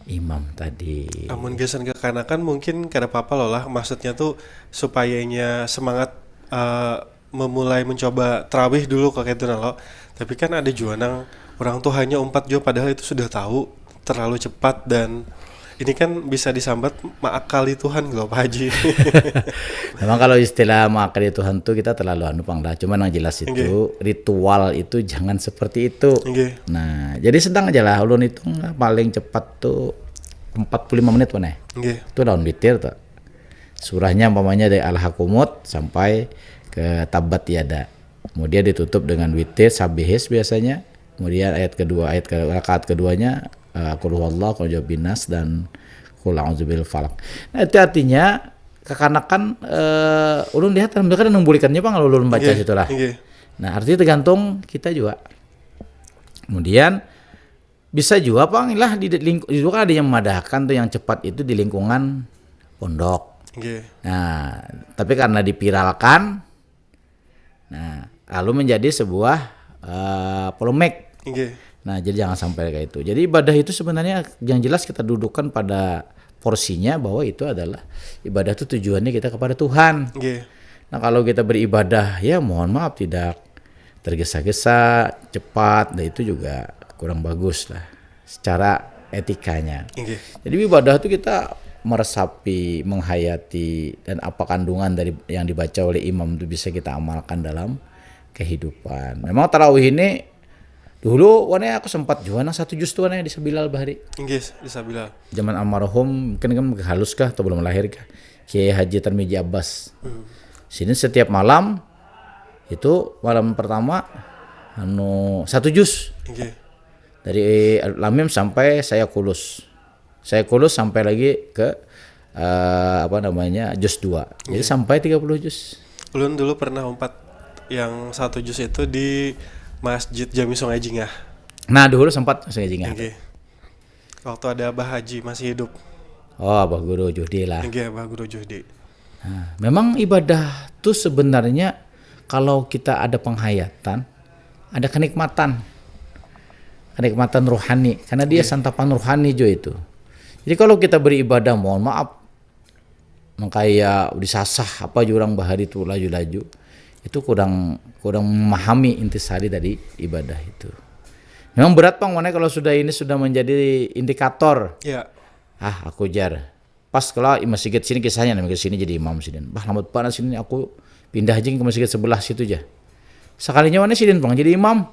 imam tadi. Amun gasan kekanakan mungkin kada apa-apa lo lah. Maksudnya tuh supayanya semangat eh, memulai mencoba terawih dulu kok itu nah lo. Tapi kan ada juga nang orang tuh hanya umpat juga padahal itu sudah tahu terlalu cepat dan ini kan bisa disambat maakali Tuhan gitu Pak Haji. Memang kalau istilah maakali Tuhan tuh kita terlalu anu pang lah. Cuma yang jelas itu ritual itu jangan seperti itu. Inggih. Nah, jadi sedang aja lah ulun hitung lah, paling cepat tuh empat puluh lima menit mana. Inggih. Itu daun witir tuh. Surahnya umpamanya dari Al-Hakumut sampai ke Tabbat Yada. Kemudian ditutup dengan witir, sabihis biasanya. Kemudian ayat kedua, ayat ke, rakaat keduanya uh, Qul huwallah, Qul a'udzu birabbin nas dan Qul a'udzu birabbil falaq. Nah, itu artinya kekanakan eh, ulun lihat alhamdulillah kada nang bulikannya pang kalau ulun baca Inggih, situ lah. Inggih. Nah, artinya tergantung kita juga. Kemudian bisa juga pang lah di lingkup itu kan ada yang memadahkan tuh yang cepat itu di lingkungan pondok. Inggih. Nah, tapi karena dipiralkan, nah, lalu menjadi sebuah eh, polemik. Inggih. Nah, jadi jangan sampai kayak itu. Jadi ibadah itu sebenarnya yang jelas kita dudukkan pada porsinya bahwa itu adalah ibadah itu tujuannya kita kepada Tuhan. Inggih. Nah, kalau kita beribadah, ya mohon maaf tidak tergesa-gesa, cepat, dan itu juga kurang bagus lah secara etikanya. Inggih. Jadi ibadah itu kita meresapi, menghayati, dan apa kandungan dari yang dibaca oleh imam itu bisa kita amalkan dalam kehidupan. Memang tarawih ini dulu, wane aku sempat juga nang satu juz tuh wane di Sabilal bahari. Inggih, di Sabilal. Zaman almarhum mungkin kan halus kah atau belum lahir kah? Kiai Haji Tarmiji Abbas. Hmm. Sini setiap malam itu malam pertama anu satu juz. Okay. Dari Lamim sampai saya kulus. Saya kulus sampai lagi ke uh, apa namanya juz dua. Jadi okay. Sampai tiga puluh juz. Ulun dulu pernah umpat yang satu juz itu di Masjid Jami Sungai Jingah. Nah, dulu sempat Sungai Jingah. Okay. Waktu ada Abah Haji masih hidup. Oh, Abah Guru Juhdi lah. Iya, Abah Guru Juhdi. Nah, memang ibadah tuh sebenarnya kalau kita ada penghayatan, ada kenikmatan. Kenikmatan rohani, karena dia yeah. Santapan rohani jo itu. Jadi kalau kita beribadah, mohon maaf, mengkaya disasah apa jurang bahari itu laju-laju, itu kurang kurang memahami intisari dari ibadah itu. Memang berat pang mana kalau sudah ini sudah menjadi indikator. Iya. Ah, aku jar. Pas kalau masjid sini kisahnya nih, ke sini jadi imam sini. Bah, lambat panas sini aku pindah aja ke masjid sebelah situ aja. Sekalinya mana sidin pang jadi imam.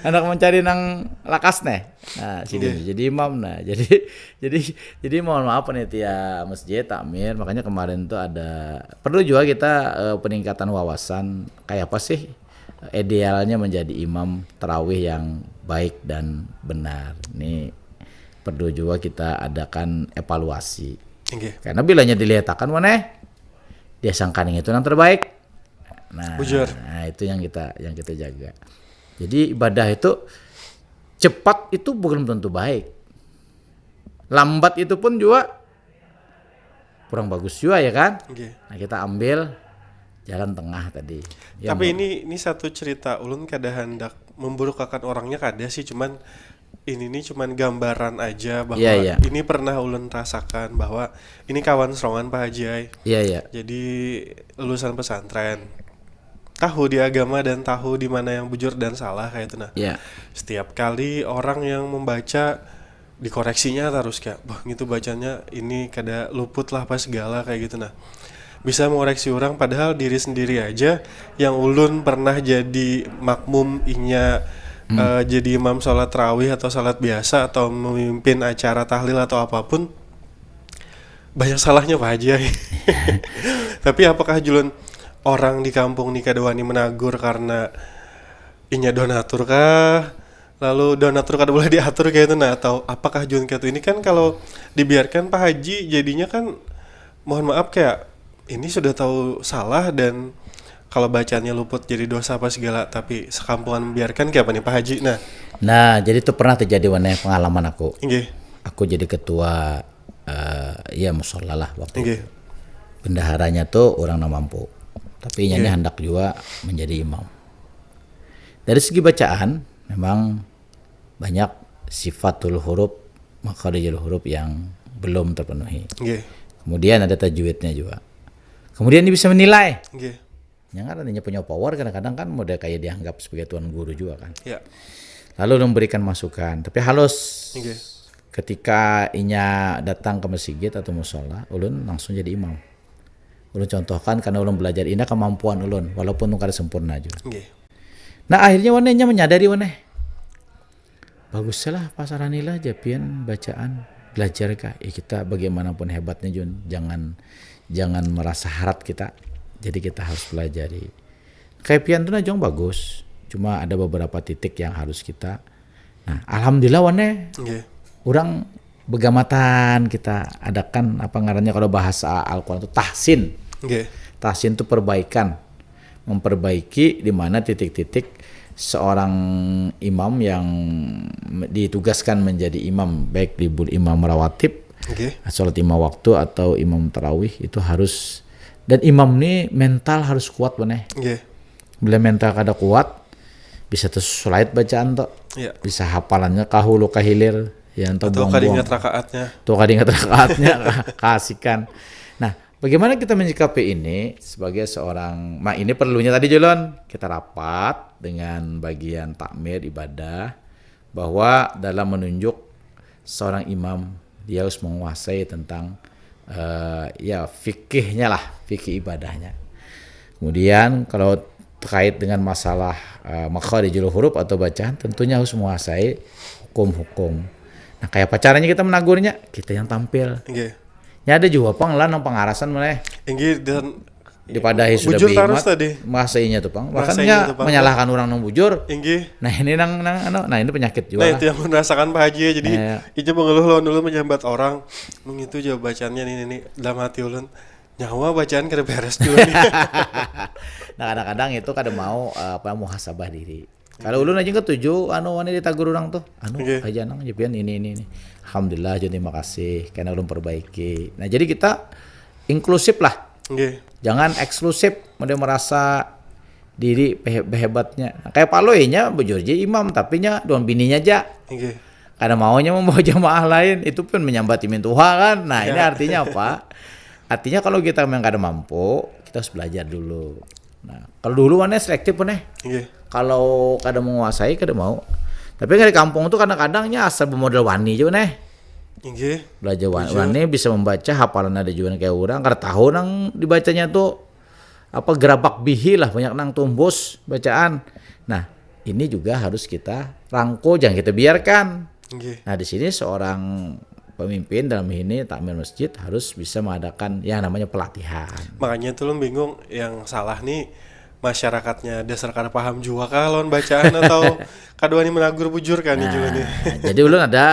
Anak mencari nang lakas nih. Nah, sidin yeah. Jadi imam nah. Jadi jadi jadi mohon maaf panitia masjid takmir, makanya kemarin tuh ada perlu juga kita uh, peningkatan wawasan kayak apa sih idealnya menjadi imam terawih yang baik dan benar. Ini perlu juga kita adakan evaluasi. Okay. Karena bilanya dilihatakan mana dia sangkaning itu yang terbaik. Nah, Bujur. Nah, itu yang kita yang kita jaga. Jadi ibadah itu cepat itu belum tentu baik. Lambat itu pun juga kurang bagus juga ya kan? Okay. Nah, kita ambil jalan tengah tadi. Ya, tapi ini ini satu cerita ulun kada hendak memburukakan orangnya kada sih, cuman ini nih cuman gambaran aja bahwa yeah, yeah. Ini pernah ulun rasakan bahwa ini kawan serongan Pak Haji ay. Iya, yeah, iya. Yeah. Jadi lulusan pesantren. Tahu di agama dan tahu di mana yang bujur dan salah kayak itu nah. Iya. Yeah. Setiap kali orang yang membaca dikoreksinya terus kayak, "Bah, gitu bacanya ini kada luput lah pas segala," kayak gitu nah. Bisa mengoreksi orang padahal diri sendiri aja yang ulun pernah jadi makmum inya hmm. uh, jadi imam sholat rawih atau sholat biasa atau memimpin acara tahlil atau apapun banyak salahnya Pak Haji. Tapi apakah julun orang di kampung nih kada wani menagur karena inya donatur kah? Lalu donatur kada boleh diatur kayak itu nah atau apakah julun kayak itu? Ini kan kalau dibiarkan Pak Haji jadinya kan mohon maaf kayak ini sudah tahu salah dan kalau bacaannya luput jadi dosa apa segala tapi sekampungan membiarkan kayak apa nih Pak Haji nah nah jadi itu pernah terjadi warnanya pengalaman aku Inggih. Aku jadi ketua uh, ya musola lah waktu Inggih. Itu bendaharanya tuh orang nang mampu tapi inya ini hendak juga menjadi imam dari segi bacaan memang banyak sifatul huruf makharijul huruf yang belum terpenuhi. Okay. Kemudian ada tajwidnya juga. Kemudian dia bisa menilai. Okay. Yang artinya punya power kadang-kadang kan udah kayak dianggap sebagai tuan guru juga kan. Yeah. Lalu memberikan masukan, tapi halus. Okay. Ketika inya datang ke masjid atau musola, ulun langsung jadi imam. Ulun contohkan karena ulun belajar ini kemampuan ulun, walaupun ulun kada sempurna juga. Okay. Nah akhirnya wanenya menyadari waneh. Bagus lah pasaran lah japian bacaan belajar kah ya kita bagaimanapun hebatnya Jun jangan jangan merasa harat kita jadi kita harus pelajari kayak pian tuh nah jong bagus cuma ada beberapa titik yang harus kita nah alhamdulillah wane okay. Orang begamatan kita adakan apa ngarannya kalau bahasa Al-Quran itu tahsin okay. Tahsin itu perbaikan memperbaiki di mana titik-titik seorang imam yang ditugaskan menjadi imam baik di imam rawatib, okay. Sholat lima waktu atau imam tarawih itu harus dan imam ini mental harus kuat benar. Okay. Bila mental kada kuat bisa tersulit bacaan tuh. Yeah. Bisa hafalannya kahulu kahilir ya atau kada ingat rakaatnya. Tuh kada ingat rakaatnya kasihkan. Nah, Bagaimana kita menyikapi ini sebagai seorang ma ini perlunya tadi Julon kita rapat dengan bagian takmir ibadah bahwa dalam menunjuk seorang imam dia harus menguasai tentang uh, ya fikihnya lah fikih ibadahnya. Kemudian kalau terkait dengan masalah uh, makharijul huruf atau bacaan tentunya harus menguasai hukum-hukum. Nah, kayak apa caranya kita menagurnya? Kita yang tampil. Inggih. Nya ada juga pang lah nang pangarasan mana. Inggih, dan Dipadahi sudah bujur tarus bihimat, tadi. Merasa inya tuh pang. Bahkan Merasa nya inya tuh pang. Menyalahkan orang nang bujur. Inggih. Nah, ini nang nang anu, nah ini penyakit juga. Nah, Lah. itu yang ulun rasakan Pak Haji ya. Jadi Iya. Ica mengeluh lawan ulun menyambat orang. Mengitu jawab bacaannya ini, ini dalam hati ulun. Nyawa bacaan kada beres dulu nih. Nah, kadang-kadang itu kada mau eh, apa muhasabah diri. Kalau ulun aja ketuju anu wani ditagur orang tuh. Anu Oke. Aja nang jepian ini ini ini. Alhamdulillah, jadi terima kasih karena ulun perbaiki. Nah, jadi kita inklusif lah. Inggih. Jangan eksklusif, mau merasa diri pehe- hebatnya. Nah, kayak Palui nya bujur aja imam, tapi nya doang bininya aja. Inggih. Kada maunya membawa jamaah lain, itu pun menyambat imin tuha kan. Nah, ini Ya. Artinya apa? Artinya kalau kita memang kada mampu, kita harus belajar dulu. Nah, kalau dulu mana selektif pun eh. Inggih. Kalau kada menguasai kada mau. Tapi kan di kampung tuh kadang-kadangnya asal bermodal wani aja neh. Inggih. Belajar wa- wani bisa membaca hafalan ada juga kayak orang, kada tahu nang dibacanya tuh apa gerabak bihi lah, banyak nang tumbus bacaan. Nah, ini juga harus kita rangkul, jangan kita biarkan. Inggih. Nah, di sini seorang pemimpin dalam ini takmir masjid harus bisa mengadakan yang namanya pelatihan. Makanya tuh ulun bingung, yang salah nih masyarakatnya dasar kada paham juga kah lawan bacaan atau kada wani menagur bujur kan ini juga nih. Nah, jadi ulun ada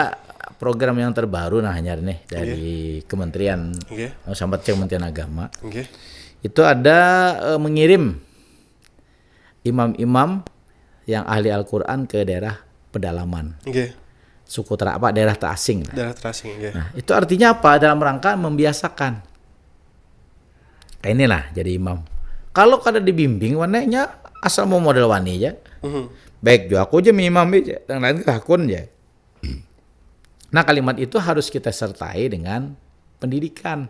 program yang terbaru nah hanyar nih dari kementerian Inggih. Sambat Kementerian Agama. Inggih. Itu ada eh, mengirim imam-imam yang ahli Al-Quran ke daerah pedalaman, Inggih. Suku ter apa, daerah terasing. Daerah terasing, inggih. Nah, itu artinya apa? Dalam rangka membiasakan. Kayak inilah jadi imam. Kalau kada dibimbing wananya asal mau modal wani aja. Mhm. Baik juga aku aja imam aja, yang lain tahakun aja. Nah, kalimat itu harus kita sertai dengan pendidikan,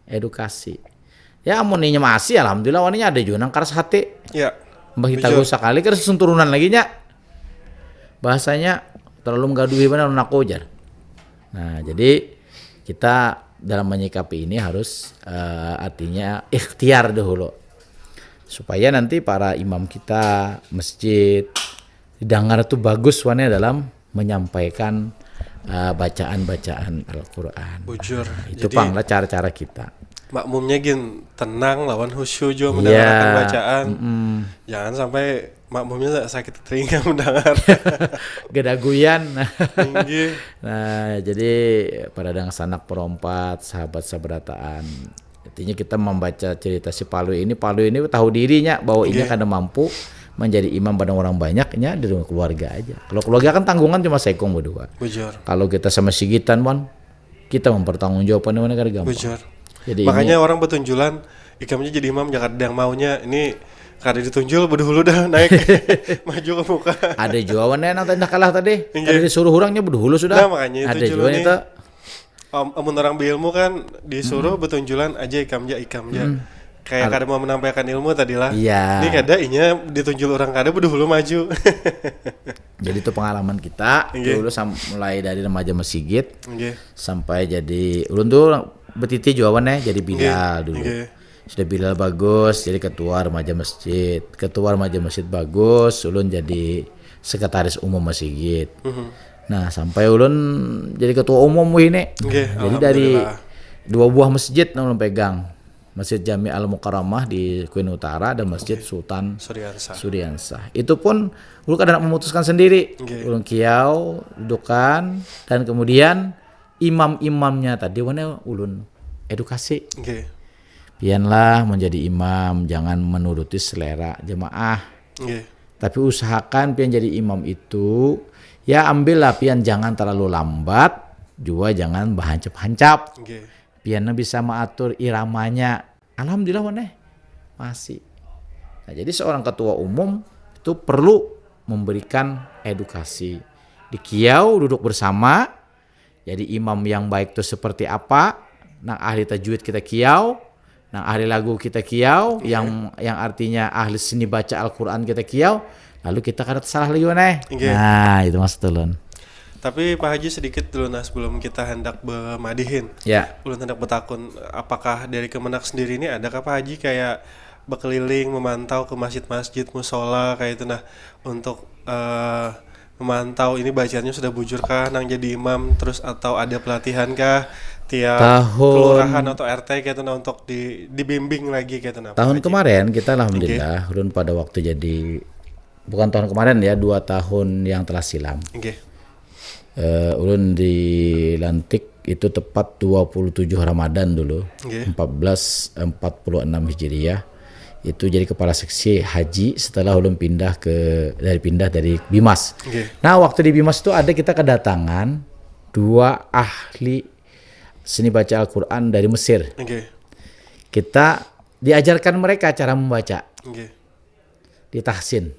edukasi. Ya, amun inya masih, alhamdulillah, waninya ada juga nang keras hati. Ya. Mbah kita Bujur. Gus sakali kada susun turunan lagi nya. Bahasanya terlalu menggaduhi benar aku jar. Nah, jadi kita dalam menyikapi ini harus eh, artinya ikhtiar dahulu. Supaya nanti para imam kita, masjid, didengar tuh bagus wanya dalam menyampaikan eh, bacaan-bacaan Al-Quran. Bujur. Itu Jadi, pang lah cara-cara kita. Makmumnya gin tenang lawan khusyuk juga Iya. mendengarkan bacaan. Mm-mm. Jangan sampai makmumnya sakit telinga mendengar. Gedaguyan. Inggih. Nah, jadi para dangsanak perompat, sahabat sabarataan. Intinya kita membaca cerita si Palui ini, Palui ini tahu dirinya bahwa inya Oke. kada mampu menjadi imam pada orang banyaknya di rumah keluarga aja. Kalau keluarga kan tanggungan cuma seikung berdua. Bujur. Kalau kita sama sigitan, wan, kita mempertanggungjawabkan mana kada gampang. Bujur. Jadi Makanya ini, orang bertunjulan, ikamnya jadi imam jangan ada yang maunya. Ini kada ditunjul, berdahulu dah naik maju ke muka. Ada juga wan nang tadi kalah tadi. Iya. Kada disuruh orangnya berdahulu sudah. Nah, makanya itu Ada juga julu nih. Itu. Om, amun orang beilmu kan disuruh bertunjulan aja ikam ja ikam ja. Kayak kada mau menampaikan ilmu tadi lah. Iya. Ini kada inya ditunjul orang kada berdahulu maju. Jadi itu pengalaman kita Iya. dulu sam- mulai dari remaja masigit Nggih. Sampai jadi ulun tuh betiti juga wan eh jadi bilal Nggih, dulu. nggih. Sudah bilal bagus jadi ketua remaja masjid. Ketua remaja masjid bagus, ulun jadi sekretaris umum masigit. Mhm. Nah, sampai ulun jadi ketua umum wih ini. Nggih, Jadi dari alhamdulillah. Dua buah masjid nang ulun pegang. Masjid Jami Al Mukarramah di Queen Utara dan Masjid Sultan Suriansa. Suriansa. Itu pun ulun kada nak memutuskan sendiri. Nggih. Ulun kiau, dudukan, dan kemudian imam-imamnya tadi wan ulun edukasi. Nggih. Pianlah menjadi imam, jangan menuruti selera jemaah. Nggih. Tapi usahakan pian jadi imam itu, ya ambillah pian jangan terlalu lambat, juga jangan berhancap-hancap. Nggih. Piannya bisa mengatur iramanya. Alhamdulillah wan eh masih. Nah, jadi seorang ketua umum itu perlu memberikan edukasi. Di kiau duduk bersama. Jadi imam yang baik itu seperti apa? Nang ahli tajwid kita kiau, nang ahli lagu kita kiau, Iya. yang yang artinya ahli seni baca Al-Qur'an kita kiau, lalu kita kada salah lagi wan eh. Nggih. Nah, itu maksud ulun. Tapi Pak Haji sedikit dulu nah sebelum kita hendak bemadihin. Ya. Ulun hendak bertakun apakah dari Kemenag sendiri ini adakah Pak Haji kayak berkeliling memantau ke masjid-masjid musola kayak itu nah untuk eh, memantau ini bacaannya sudah bujur kah nang jadi imam, terus atau ada pelatihan kah tiap Tahun- kelurahan atau R T gitu nah, untuk di dibimbing lagi gitu nah, Pak Tahun Haji? Kemarin kita alhamdulillah ulun pada waktu jadi, bukan tahun kemarin ya, dua tahun yang telah silam. Nggih. Eh, ulun dilantik itu tepat dua puluh tujuh Ramadan dulu, Nggih. empat belas empat puluh enam Hijriah. Itu jadi kepala seksi haji setelah ulun pindah ke dari pindah dari Bimas. Nggih. Nah, waktu di Bimas tuh ada kita kedatangan dua ahli seni baca Al-Qur'an dari Mesir. Nggih. Kita diajarkan mereka cara membaca Nggih. di tahsin.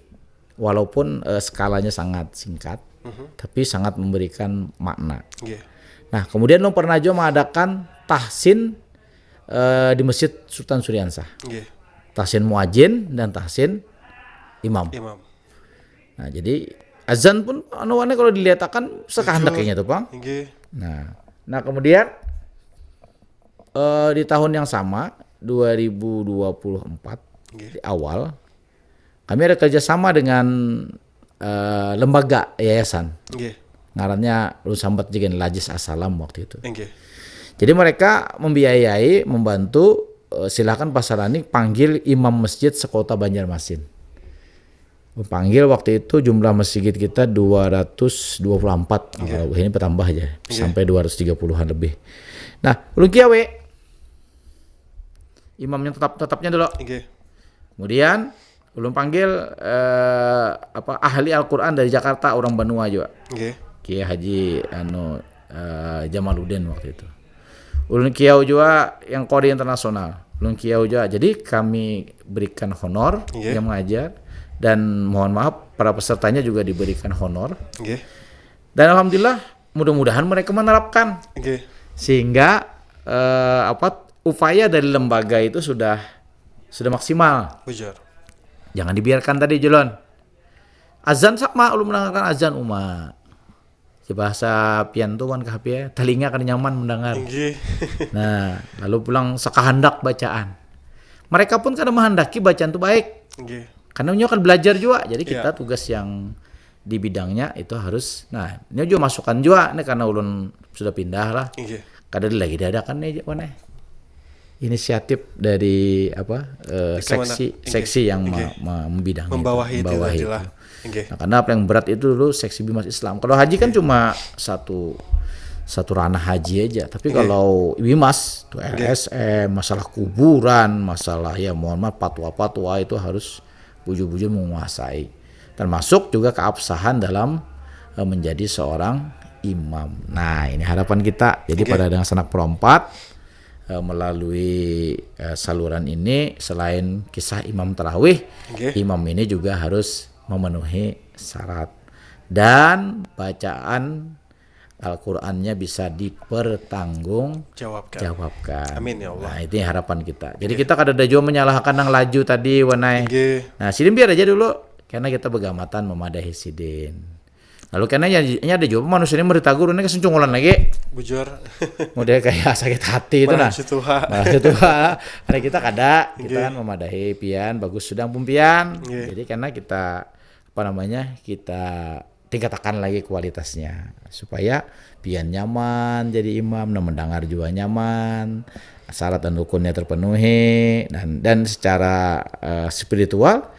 Walaupun eh, skalanya sangat singkat, Mhm. tapi sangat memberikan makna. Nggih. Nah, kemudian ulun pernah juga mengadakan tahsin eh, di Masjid Sultan Suriansah. Nggih. Tahsin muajin dan tahsin imam. Imam. Nah, jadi azan pun anu, kalau dilihat akan sekahandaknya tuh, Pang. Nggih. Nah, nah kemudian eh, di tahun yang sama, dua ribu dua puluh empat, Nggih. Di awal, kami ada kerjasama dengan eh, lembaga yayasan. Nggih. Ngarannya ulun sambat juga Lajis Asalam waktu itu. Nggih. Jadi mereka membiayai, membantu, eh, silakan Pak Sarani panggil imam masjid sekota Banjarmasin. Panggil waktu itu jumlah masjid kita dua ratus dua puluh empat. Nggih. Kalau ini bertambah aja Nggih. sampai dua ratus tiga puluhan lebih. Nah, ulun kiawe imamnya tetap tetapnya dulu. Nggih. Kemudian ulun panggil eh, apa ahli Al-Qur'an dari Jakarta, orang Banua juga. Nggih. Kiai Haji anu eh, Jamaluddin waktu itu. Ulun kiau juga yang kori internasional. Ulun kiau juga. Jadi kami berikan honor Nggih. yang mengajar dan mohon maaf para pesertanya juga diberikan honor. Nggih. Dan alhamdulillah mudah-mudahan mereka menerapkan Nggih. sehingga eh, apa upaya dari lembaga itu sudah sudah maksimal. Bujur. Jangan dibiarkan tadi, Julon. Azan sama, ulun mendengarkan azan uma. Bahasa pian tuh wan kah pian, telinga kada nyaman mendengar. Nggih. Nah, lalu pulang sekahandak bacaan. Mereka pun kada menghendaki bacaan tuh baik. Nggih. Karena nyawa kan belajar juga. Jadi kita Iya. tugas yang di bidangnya itu harus. Nah, ini juga masukan juga nih karena ulun sudah pindah lah. Nggih. Kada lagi diadakan nih, Wan, eh. Inisiatif dari apa eh, Di kemana? seksi Nggih. seksi yang ma- Nggih. ma- membidangi Membawahi itu membawahi tadi lah. itu. Nggih. Nah, karena apa yang berat itu dulu seksi Bimas Islam. Kalau haji kan cuma satu satu ranah haji aja. Tapi Nggih. kalau Bimas tuh Nggih. L S M, masalah kuburan, masalah ya mohon maaf patwa-patwa itu harus bujur-bujur menguasai. Termasuk juga keabsahan dalam eh, menjadi seorang imam. Nah, ini harapan kita. Jadi Nggih. Pada dengan sanak perompat eh, melalui eh, saluran ini selain kisah imam tarawih, Nggih. Imam ini juga harus memenuhi syarat dan bacaan Al-Qur'annya bisa dipertanggung Jawabkan. jawabkan. Amin, ya Allah. Nah, itu yang harapan kita. Jadi kita kada ada juga menyalahkan yang laju tadi, Wanai. Nggih. Nah, sidin biar aja dulu karena kita begamatan memadahi sidin. Lalu karena ya, ini ada juga manusia ini merita guru ini kesencungulan lagi. Bujur. Model kayak sakit hati itu nah. Mahasiswa. Mahasiswa. Ada kita kada, kita Nggih. Kan memadahi pian, bagus sudah pun pian. Nggih. Jadi karena kita apa namanya kita tingkatakan lagi kualitasnya supaya pian nyaman jadi imam, nah mendengar juga nyaman, syarat dan rukunnya terpenuhi dan dan secara eh, spiritual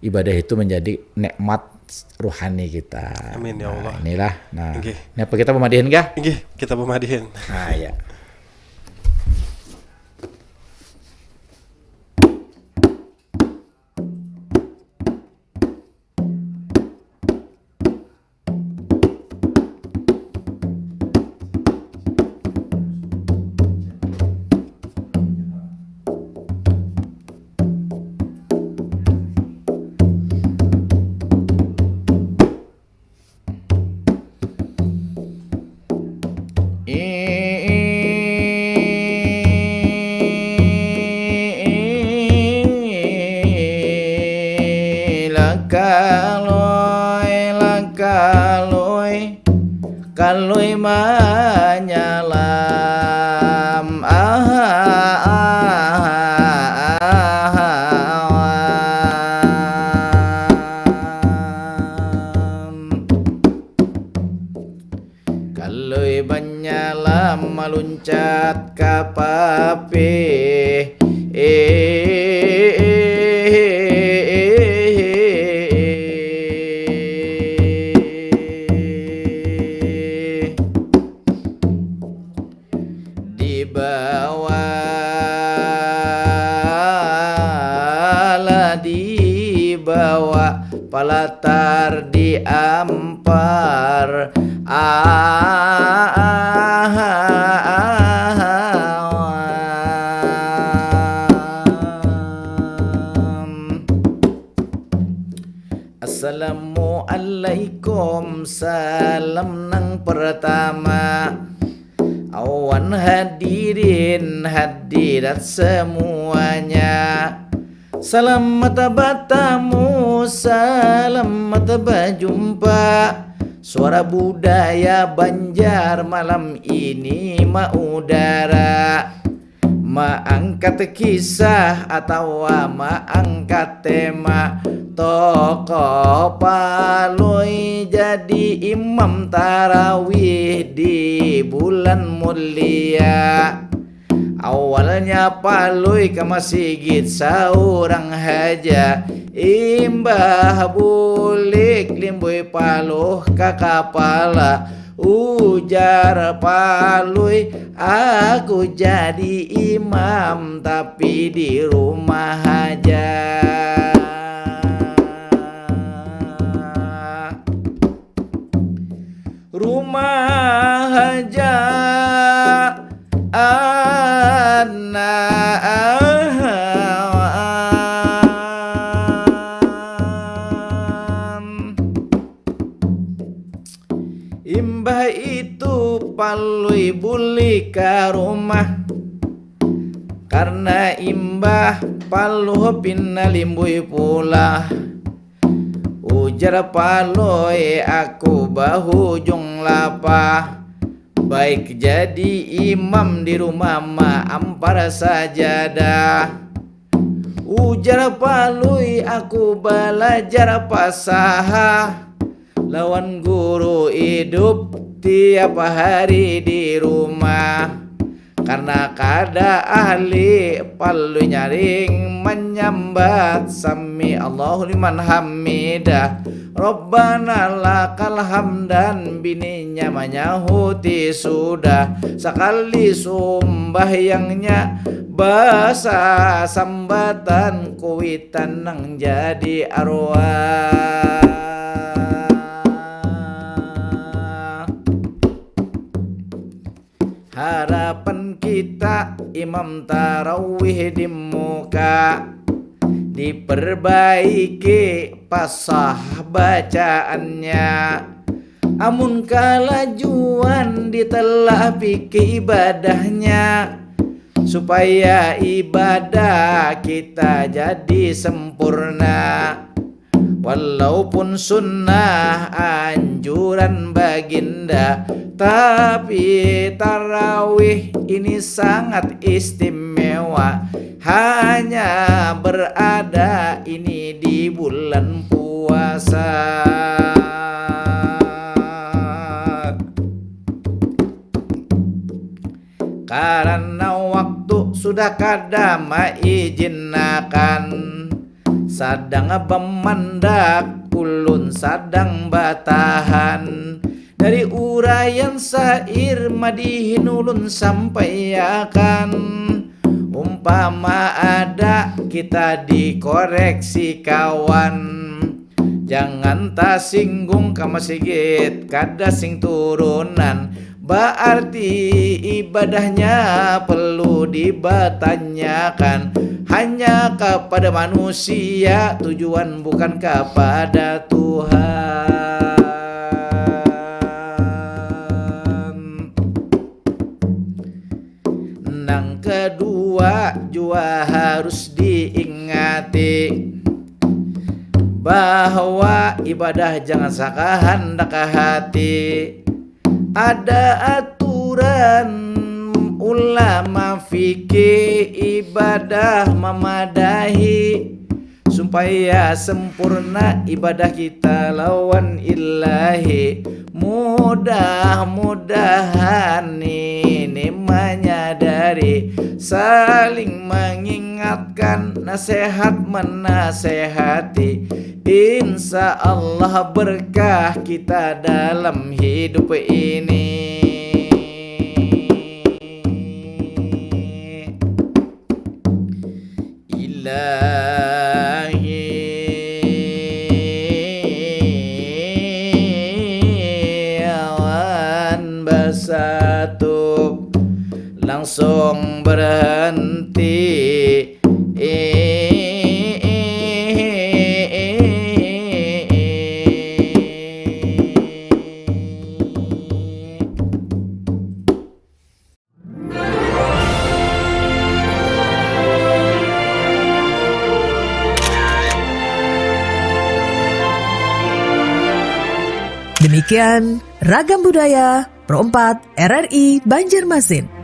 ibadah itu menjadi nikmat ruhani kita. Amin, ya Allah. Nah, inilah. Nah, Nggih. Ini apa kita pemadihin kah? Nggih, kita pemadihin. Nah, ya. Lakaloi, lakaloi, kaloi manyalam. Ah, ah, ah, ah, ah. Banyalam maluncat ka papih. Dibawa lah, dibawa palatar diampar. Assalamualaikum, salam nang pertama. Awan hadirin hadirat semuanya. Selamat bertemu, selamat berjumpa. Suara budaya Banjar malam ini maudara. Maangkat kisah atawa maangkat tema. Tokoh Palui jadi imam tarawih di bulan mulia. Awalnya Palui ka masigit saurang haja, imbah bulik Limbui Paluh ka kapala. Ujar Palui, aku jadi imam tapi di rumah haja. Rumah haja anak. Imbah itu Palui buli ka rumah. Karna imbah Paluh pina Limbui pulang. Ujar Palui, aku bahujung lapah. Baik jadi imam di rumah maampar sajadah. Ujar Palui, aku balajar pasaha lawan guru idup tiap hari di rumah. Karna kada ahli Palui nyaring manyambat sami Allahu liman hamidah. Rabbana lakal hamdan, bininya manyahuti sudah. Sakali sumbahyangnya basasambatan, kuitan nang jadi arwah. Harapan kita imam tarawih di muka diperbaiki pasah bacaannya. Amun kalajuan ditelah fikih ibadahnya, supaya ibadah kita jadi sempurna. Walaupun sunnah anjuran baginda, tapi tarawih ini sangat istimewa. Hanya berada ini di bulan puasa. Karena waktu sudah kada maijinakan, sadang bamandak ulun sadang batahan. Dari uraian sair madihin ulun sampaiakan. Umpama ada kita dikoreksi kawan, jangan tasinggung ka masigit, kada sing turunan. Baarti ibadahnya perlu dibatanyakan hanya kepada manusia, tujuan bukan kepada Tuhan. Nang kedua jua harus diingati bahwa ibadah jangan sakahandak hati. Ada aturan ulama fikih ibadah mamadahi. supaya sempurna ibadah kita lawan Ilahi. Mudah-mudahan ini menyadari, saling mengingatkan, nasihat menasehati. Insya Allah berkah kita dalam hidup ini. Ilahi awan basatu langsung berhenti. Demikian Ragam Budaya Pro empat R R I Banjarmasin.